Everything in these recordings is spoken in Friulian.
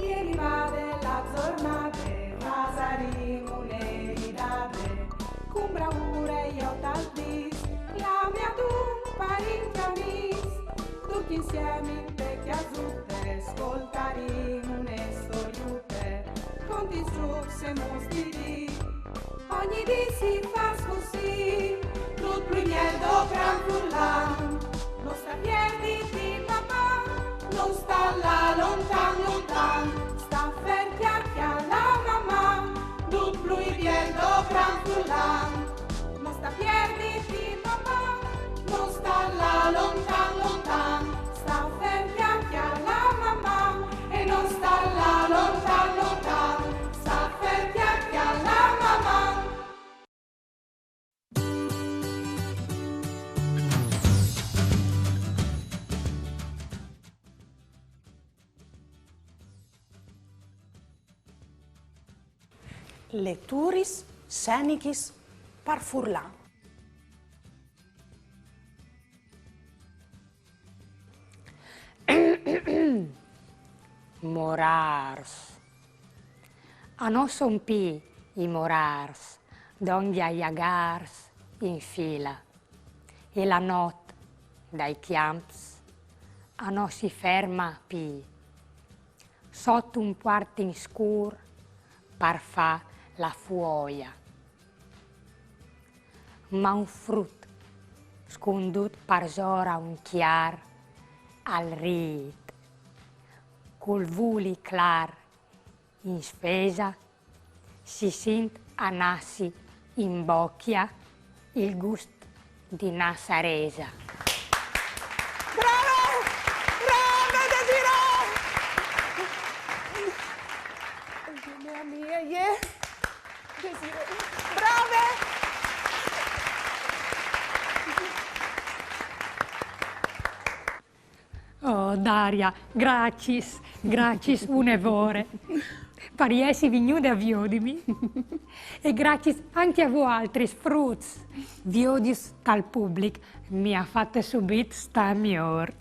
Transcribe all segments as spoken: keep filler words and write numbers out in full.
Che rivade la zornade, fasarìn une ridade, cun braure jo tal dis, clame adun parint e amis, ducj insiemi inte cjasute, scoltarìn une storiute, cont lis zucs e mus di dì. Ogni dì si fâs cussì, dut plui biel dopran furlan. No sta pierditi, Maman, no sta lâ lontan, lontan. Sta fer, cjale, cjale, Maman, dut plui biel dopran furlan. No sta pierditi, Maman, no sta lâ lontan, lontan. Sta fer, cjale, cjale, Maman, e no sta lâ lontan, lontan. Sta fer, cjale, cjale, Maman. Leturis scenichis par furlan. Morârs. A no son pi i morârs, dongje ai agârs in fila. E la not dai cjamps a no si ferma pi. Sot un puartin scûr par fâ la fuoia. Ma un frut, scundût parsore a un cjar, al rît. Cul vuli clâr in svesa si sint a nassi in bocje il gust di na saresa. Brave! Brave, Desirée! Mea mia, je. Desirée. Brave! Oh, Daria, graciis, graciis une vore par jessi vignude a viodimi. E graciis ancje a voaltris, fruts. Viodius tal public mi à fate subit stâ miôr.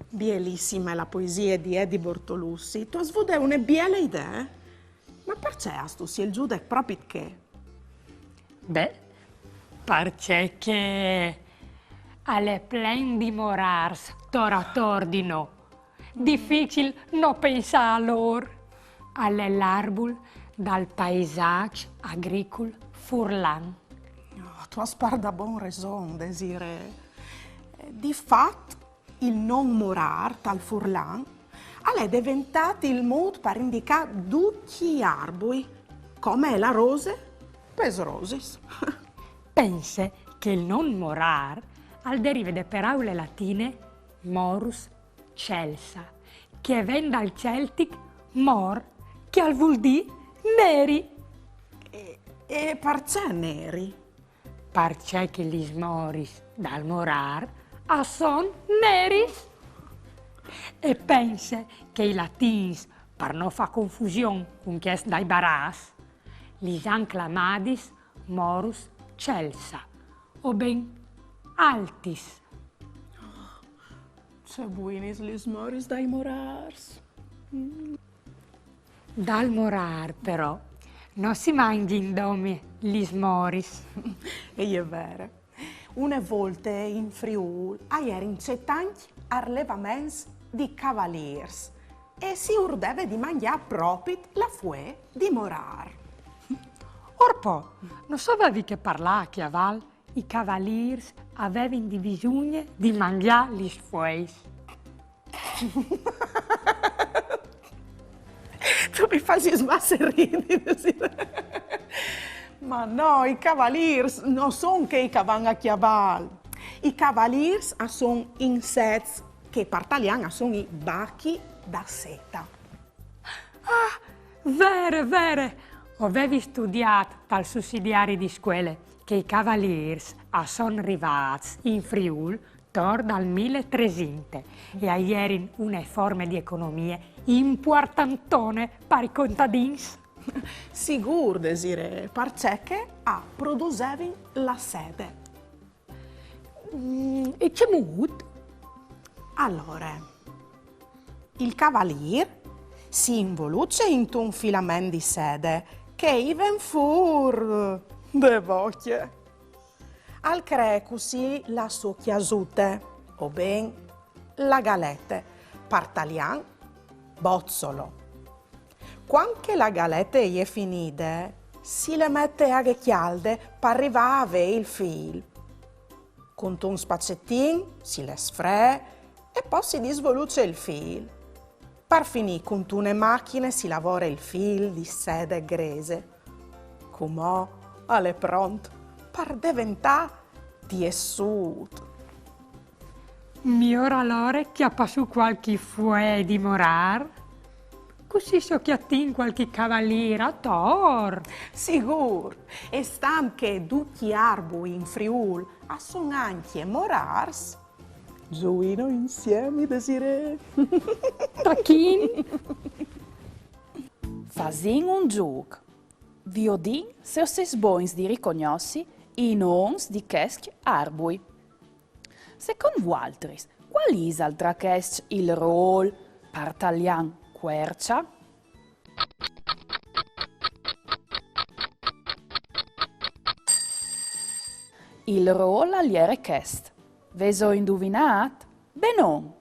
Bielissime la poesie di Edi Bortolussi. Tu âs vude une biele idee. Ma parcè âstu sielzût propit chê? Beh, parcè che al è plen di morârs tor ator di nô. Dificil no pensâ a lôr. Al è l'arbul dal paisaç agricul furlan. Oh, tu âs pardabon reson, Desirée. Di fat, il non morâr tal furlan al è deventât il mût par indicâ ducj i arbui, come la rose pes rosis. Pense che il non morâr al derive de peraule latine morus celsa, che e ven dal celtic mor, che al vûl dî neri. E, e parcè neri? Parcè che lis moris dal morâr a son neris. E pense che i latins, par no fâ confusion cun chescj dai barâs, lis àn clamadis morus celsa, o ben altis. Ce buinis lis moris dai morârs. Mm. Dal morâr, però, no si mangjin dome lis moris. E je vere. Une volte in Friûl a jerin cetancj arlevaments di cavalîrs e si urdeve di mangjâ propit la fuee di morâr. Orpo, no savevi che par lâ a cjaval i cavalîrs a vevin di bisugne di mangjâ lis fueis. Tu mi fasis masse ridi, Desirée. Ma no, i cavalîrs no son chei che a van a cjaval. I cavalîrs a son insets che par talian a son i bachi da seta. Ah, vere, vere! O vevi studiât tal sussidiari di scuele che i cavalîrs a son rivâts in Friûl tor dal mil e tresinte e a jerin une forme di economie impuartantone par i contadins. Sigûr, Desirée, parcè che a produsevin la sede. Mm, e cemût? Alore, il cavalîr Si involuce intun filament di sede che i ven fûr de bocje. Al cree cussì la sô cjasute, o ben la galete, par talian bozzolo. Cuant che la galete e je finide, si le mete aghe cjalde par rivâ a vê il fîl. Cuntun spacetin si le sfree e po si disvoluce il fîl. Par finî cuntune machine si lavore il fîl di sede grese. Cumò al è pront par deventâ tiessût. Miôr alore cjapâ sù cualchi fuee di morâr, cussì se o cjatìn cualchi cavalîr ator. Sigûr, e stant che ducj i arbui in Friûl a son ancje morârs, zuìno insiemi, Desirée. Tachìn. Fasìn un zûc. Viodìn se o sês bogns di ricognossi i nons di chescj arbui. Secont vualtris, cuâl isal tra chescj il rôl, par talian cuercia? Il rôl al jere chest. Vêso induvinât? Benon!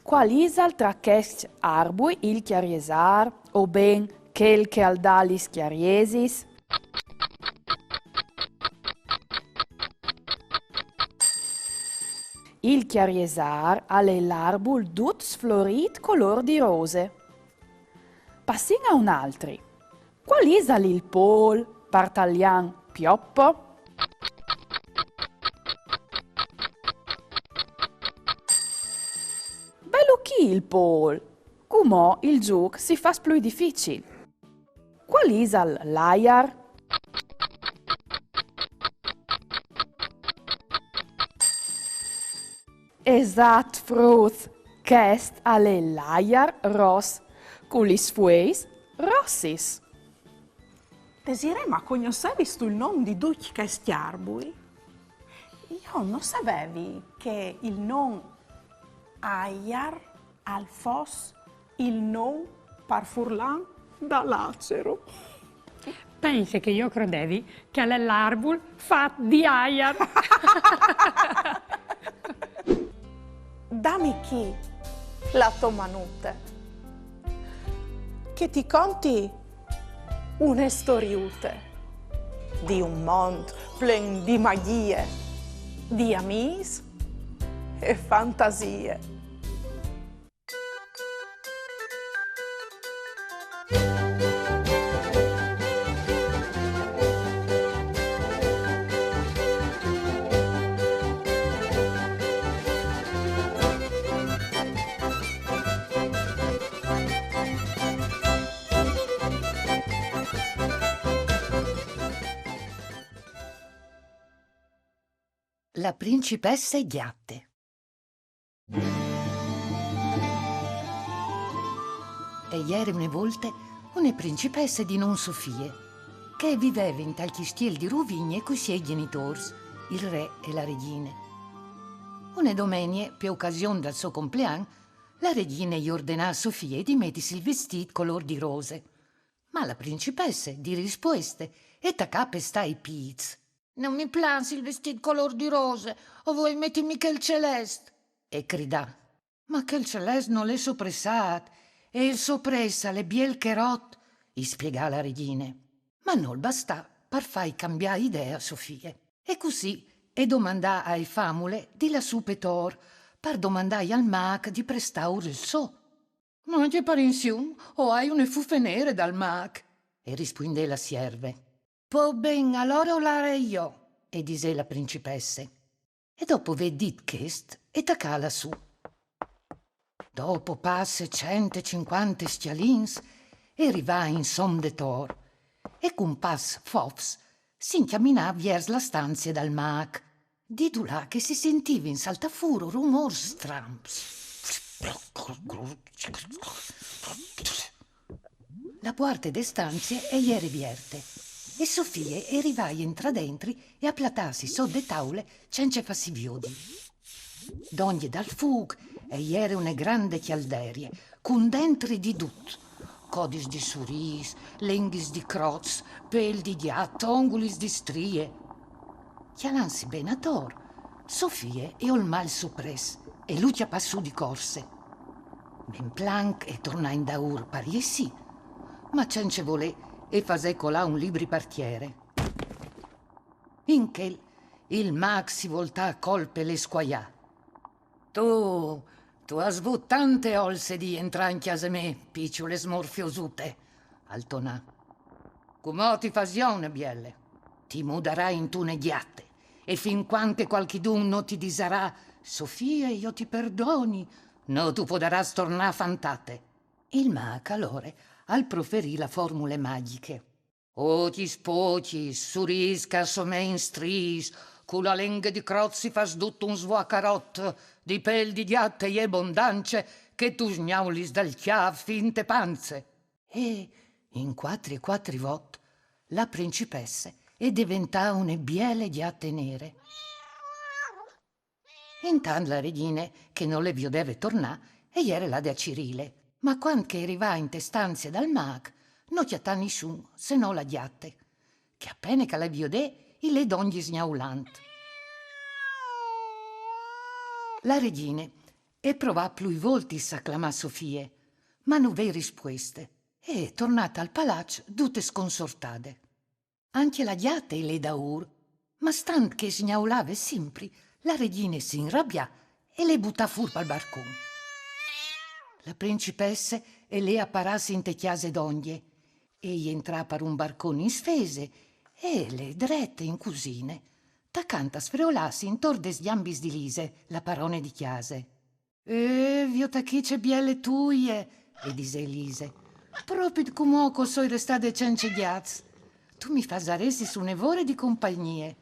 Cuâl isal tra chescj arbui il cjariesâr, o ben chel che al dà lis cjariesis? Il cjariesâr al è l'arbul dut sflorît colôr di rose. Passìn a un altri. Cuâl isal il pôl, par talian pioppo? Velu chi il pôl! Cumò il zûc si fâs plui dificil. Cuâl isal l'aiar? Esat, fruts, chest al è l'aiar ros, cu lis fueis rossis. Desirée, ma cognossevistu il non di ducj chescj arbui? Jo no savevi che il non aiar al fos il non par furlan da lacero. Pense che jo o crodevi che al è l'arbul fat di aiar. Dami chi la tô manute, che ti conti une storiute di un mont plen di magjie, di amîs e fantasie. La principesse gjate. E jere une volte une principesse di non Sofie, che e viveve intal cjistiel di Ruvigne cui siei gjenitôrs, il re e la regjine. Une domenie, pe ocasion dal so complean, la regjine i ordenà a Sofie di metisi il vestît colôr di rose. Ma la principesse, di rispueste, e tacà a pestâ i pîts. No mi plâs il vestît colôr di rose, o vuei metimi chel celest, e cridà. Ma chel celest nol è sopressât, e il sopress al è biel che rot, i spiegà la regjine. Ma nol bastà par fâi cambiâ idee a Sofie. E cussì e domandà ae famule di lâ sù pe tor, par domandâi al mâc di prestâur il so. Ma ancje par insium o ai une fufe nere dal mâc, e rispuindè la sierve. Po ben, alore o larai jo, e disè la principesse. E dopo vê dit chest, e tacà a lâ sù. Dopo passe cent e cincuante scjalins, e rivà insom de tor, e cun pas fofs si incjaminà viers la stanzie dal mâc. Di dulà che si sintivin saltâ fûr rumôrs strans. La puarte de stanzie e jere vierte, e Sofie e rivà a jentrâ dentri e a platâsi sot de taule cence fâsi viodi. Dongje dal fûc e jere une grande cjalderie, cun dentri di dut: codis di surîs, lenghis di crots, pêl di gjat, ongulis di strie. Cjalantsi ben ator, Sofie e olmà il so près e lu cjapà sù di corse. Ben planc e tornà indaûr par jessî, ma cence volê e fasè colâ un libri par tiere. In chel il mâc si voltà a colp e le scuaià: Tu, tu âs vût tante olse di jentrâ in cjase mê, piçule smorfiosute, al tonà. Cumò ti fâs jo une biele. Ti mudarai intune gjate, e fin cuant che cualchidun no ti disarà: Sofie, jo ti perdoni, no tu podarâs tornâ fantate. Il mâc alore al proferì la formule magjiche. Ocjis pocjis, surîs che a somejin striis, cu la lenghe di crot si fâs dut un svuacarot, di pêl di gjate e je bondance, che tu sgnaulis dal cjâf fin te panze. E in cuatri e cuatri vot la principesse e deventà une biele gjate nere. Intant la regjine, che no le viodeve tornâ, e jere lade a cirîle. Ma cuant che e rivà inte stanzie dal mâc, no cjatà nissun, se no la gjate, che a pene che le viodè, i lè dongje sgnaulant. La regjine e provà plui voltis a clamâ Sofie, ma no vè rispueste, e e tornà tal palaç dute sconsortade. Ancje la gjate e lè daûr, ma stant che e sgnaulave simpri, la regjine si inrabià e le butà fûr pal barcon. La principesse e lè a parâsi inte cjase dongje, e jentrà par un barcon in sfese, e e lè drete in cusine, tacant a sfreolâsi intor des gjambis di Lise, la parone di cjase. Eh, viôt chi ce biele tuie, e disè Lise. Propit cumò che o soi restade cence gjats. Tu mi fasaressis une vore di compagnie.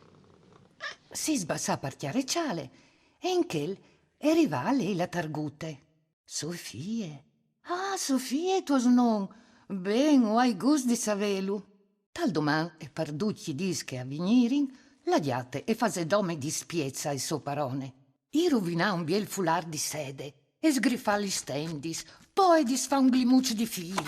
Si sbassà par cjareçâle, e in chel e rivà a lei la targute. Sofie. Ah, Sofie, tuo snon. Ben, o ai gust di savêlu. Tal doman e par ducj i dîs che a vignirin, la gjate e fasè dome dispiets ae sô parone. I ruvinà un biel fulâr di sede, e sgrifà lis tendis, po e disfà un glimuç di fîl.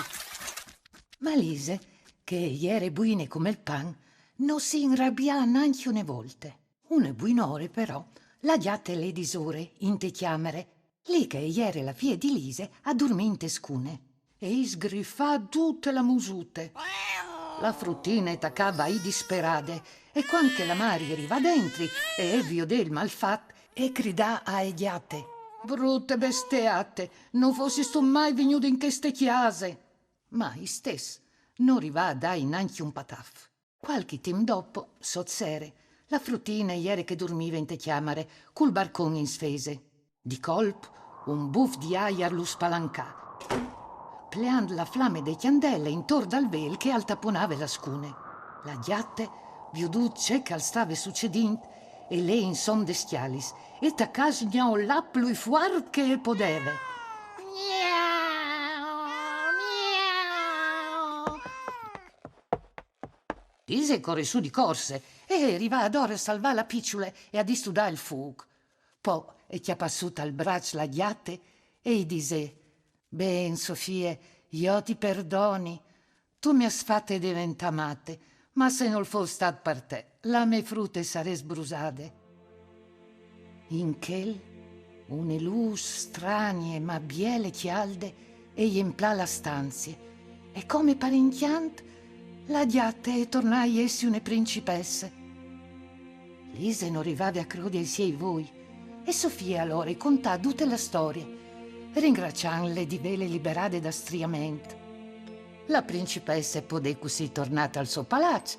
Ma Lise, che e jere buine come il pan, no si inrabià nancje une volte. Une buinore, però, la gjate e lè disore inte cjamare, li che e jere la fie di Lise a durmî inte scune. E i sgrifà dute la musute. La frutine e tacà a vaî disperade, e cuant che la mari e rivà dentri e e viodè il malfat, e cridà ae gjate: Brute besteate, no fossistu mai vignude in cheste cjase! Ma istès no rivà a dâi nancje un pataf. Cualchi timp dopo, sot sere, la frutine e jere che durmive inte cjamare, cul barcon in sfese. Di colp, un buf di aiar lu spalancà, pleant la flame de cjandele intor dal vêl che al taponave la scune. La gjate, viodût ce che al stave sucedint, e lè insom des scjalis e tacà a sgnaulâ plui fuart che e podeve. Miau, miau. Lise e corè sù di corse e e rivà adore a salvâ la piçule e a distudâ il fûc. Po e cjapà sù tal braç la gjate e i disè: Ben, Sofie, jo ti perdoni. Tu mi âs fate deventâ mate, ma se nol fos stât par te, la mê frute e sarès brusade. In chel, une lûs stranie ma biele cjalde e jemplà la stanzie, e come par incjant, la gjate e tornà a jessi une principesse. Lise no rivave a crodi ai siei voi, e Sofie alore i contà dute la storie, ringraciantle di vêle liberade dal striament. La principesse e podè cussì tornâ tal so palaç,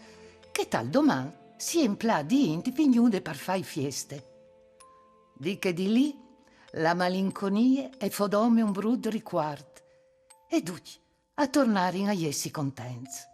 che tal doman si jemplà di int vignude par fâi fieste. Di chê dì li, la malinconie e fo dome un brut ricuart, e ducj a tornarin a jessi contents.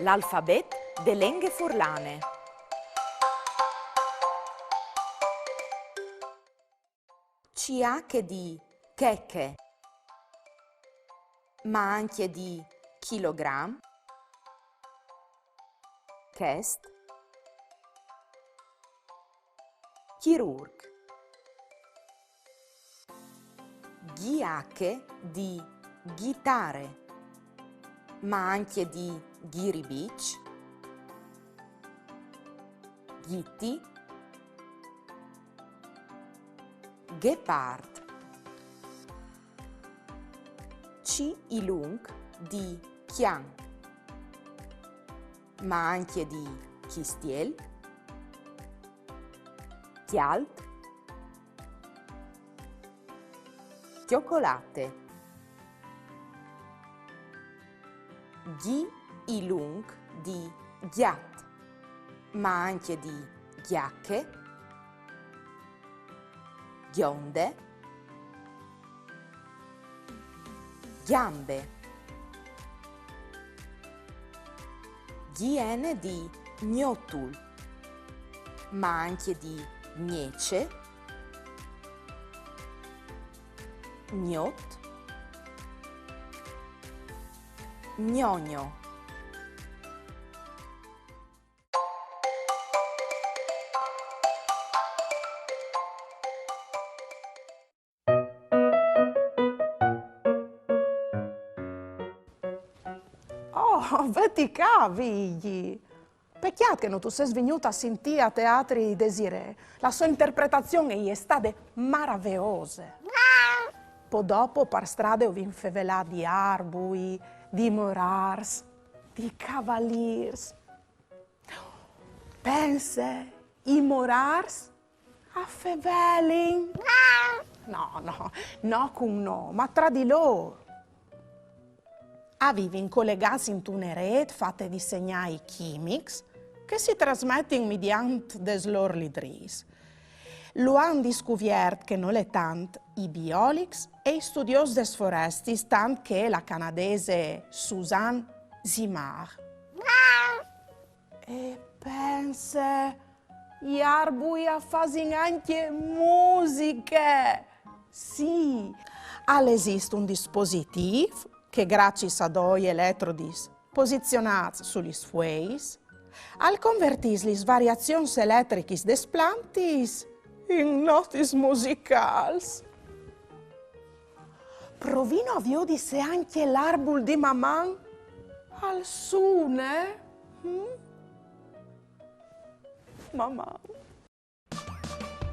L'alfabet de lenghe furlane. C H di cheche, ma ancje di chilogram, chest, chirurg. Gh di ghitare, ma ancje di ghiribic, ghiti, ghepard. C lunc di cjan, ma ancje di chistiel, cjalt, cjocolate. Gh lunc di gjat, ma ancje di gjache, gjonde, gjambe. Gn di gnotul, ma ancje di gnece, gnot, gnogno. Oh, veti ca, Vigji! Pecjât che no tu sês vignût a sintî a teatri Desirée. La sô interpretazion e je stade maraveose. Po dopo par strade o vin fevelât di arbui, di morârs, di cavalîrs. Pense, i morârs a fevelin. No, no, no cun nô, ma tra di lôr. A vivin colegâts intune rêt fate di segnâi chimics che si trasmetin midiant des lôr lidrîs. Lu àn discuviert che nol è tant i biolics e i studiôs des forestis tant che la canadese Suzanne Simard. E pense, i arbui a fasin ancje musiche! Sì, al esist un dispositîf che, graciis a doi eletrodis posizionâts su lis fueis, al convertìs lis variazions eletrichis des plantis in notis musicâls. Provìno a viodi se ancje l'arbul di Maman al sune. Mm? Maman.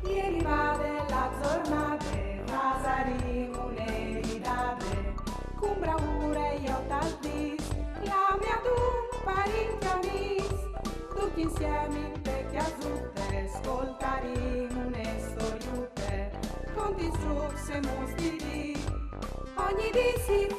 Ieri va de la zornade, fasarìn une ridade, cun braure jo tal dîs, clamìn adun parint amîs, ducj insiemi pe cjasute, scoltarìn une storiute, contis, zûcs e mûts di dì, ogni dì si